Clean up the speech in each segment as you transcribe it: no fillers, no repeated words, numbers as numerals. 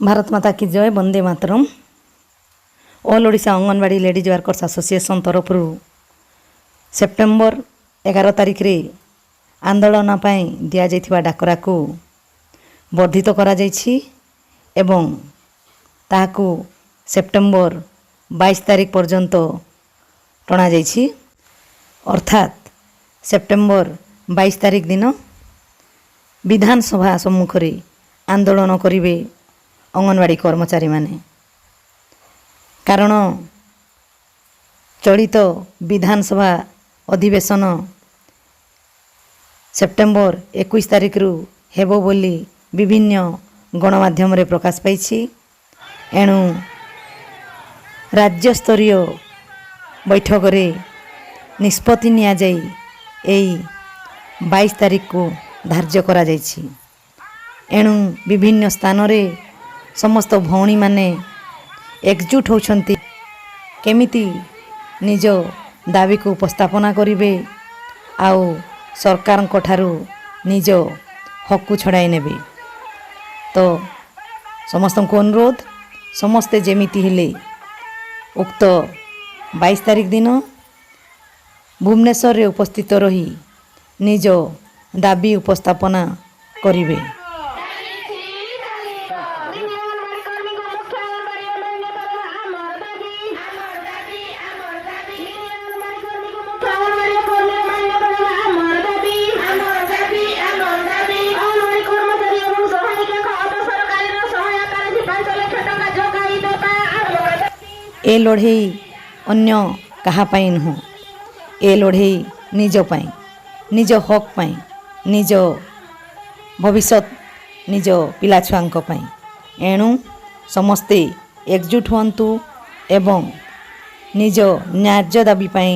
ଭାରତ ମାତା କି ଜୟ, ବନ୍ଦେ ମାତରମ୍। All Odisha anganwadi ladies workers association ତରଫରୁ ସେପ୍ଟେମ୍ବର 11 ତାରିଖରେ ଆନ୍ଦୋଳନ ପାଇଁ ଦିଆଯାଇଥିବା ଡାକରାକୁ ବର୍ଦ୍ଧିତ କରାଯାଇଛି ଏବଂ ତାହାକୁ ସେପ୍ଟେମ୍ବର 22 ତାରିଖ ପର୍ଯ୍ୟନ୍ତ ଟଣାଯାଇଛି। ଅର୍ଥାତ୍ ସେପ୍ଟେମ୍ବର 22 ତାରିଖ ଦିନ ବିଧାନସଭା ସମ୍ମୁଖରେ ଆନ୍ଦୋଳନ କରିବେ ଅଙ୍ଗନବାଡ଼ି କର୍ମଚାରୀମାନେ। କାରଣ ଚଳିତ ବିଧାନସଭା ଅଧିବେଶନ ସେପ୍ଟେମ୍ବର 21 ତାରିଖରୁ ହେବ ବୋଲି ବିଭିନ୍ନ ଗଣମାଧ୍ୟମରେ ପ୍ରକାଶ ପାଇଛି। ଏଣୁ ରାଜ୍ୟସ୍ତରୀୟ ବୈଠକରେ ନିଷ୍ପତ୍ତି ନିଆଯାଇ ଏଇ 22 ତାରିଖକୁ ଧାର୍ଯ୍ୟ କରାଯାଇଛି। ଏଣୁ ବିଭିନ୍ନ ସ୍ଥାନରେ ସମସ୍ତ ଭଉଣୀମାନେ ଏକଜୁଟ ହେଉଛନ୍ତି, କେମିତି ନିଜ ଦାବିକୁ ଉପସ୍ଥାପନା କରିବେ ଆଉ ସରକାରଙ୍କ ଠାରୁ ନିଜ ହକକୁ ଛଡ଼ାଇ ନେବେ। ତ ସମସ୍ତଙ୍କୁ ଅନୁରୋଧ, ସମସ୍ତେ ଯେମିତି ହେଲେ ଉକ୍ତ 22 ତାରିଖ ଦିନ ଭୁବନେଶ୍ୱରରେ ଉପସ୍ଥିତ ରହି ନିଜ ଦାବି ଉପସ୍ଥାପନା କରିବେ। ଅଙ୍ଗନବାଡି କର୍ମୀଙ୍କୁ ମୁଖ୍ୟ ଅଙ୍ଗନବାଡି ମାନ୍ୟତା ଦେବା ଆମର ଦାବି, ଆମର ଦାବି, ଆମର ଦାବି। ଅଙ୍ଗନବାଡି କର୍ମୀଙ୍କୁ ମୁଖ୍ୟ ଅଙ୍ଗନବାଡି କର୍ମୀର ମାନ୍ୟତା ଦେବା ଆମର ଦାବି, ଆମର ଦାବି, ଆମର ଦାବି। ଅଙ୍ଗନବାଡି କର୍ମଚାରୀ ଏବଂ ସହାୟିକାଙ୍କ ଅବସରକାଳୀନ ସହାୟତା ରାଶି 5 ଲକ୍ଷ ଟଙ୍କା ଯୋଗାଇ ଦେବା ଆମର ଦାବି। ଏ ଲଢ଼େଇ ଅନ୍ୟ କାହା ପାଇଁ ନୁହଁ, ଏ ଲଢ଼େଇ ନିଜ ପାଇଁ, ନିଜ ହକ୍ ପାଇଁ, ନିଜ ଭବିଷ୍ୟତ, ନିଜ ପିଲାଛୁଆଙ୍କ ପାଇଁ। ଏଣୁ ସମସ୍ତେ ଏକଜୁଟ ହୁଅନ୍ତୁ ଏବଂ ନିଜ ନ୍ୟାଯ୍ୟ ଦାବି ପାଇଁ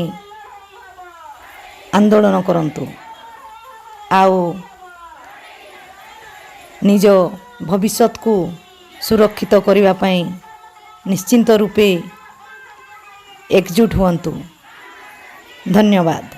ଆନ୍ଦୋଳନ କରନ୍ତୁ ଆଉ ନିଜ ଭବିଷ୍ୟତକୁ ସୁରକ୍ଷିତ କରିବା ପାଇଁ ନିଶ୍ଚିନ୍ତ ରୂପେ ଏକଜୁଟ ହୁଅନ୍ତୁ। ଧନ୍ୟବାଦ।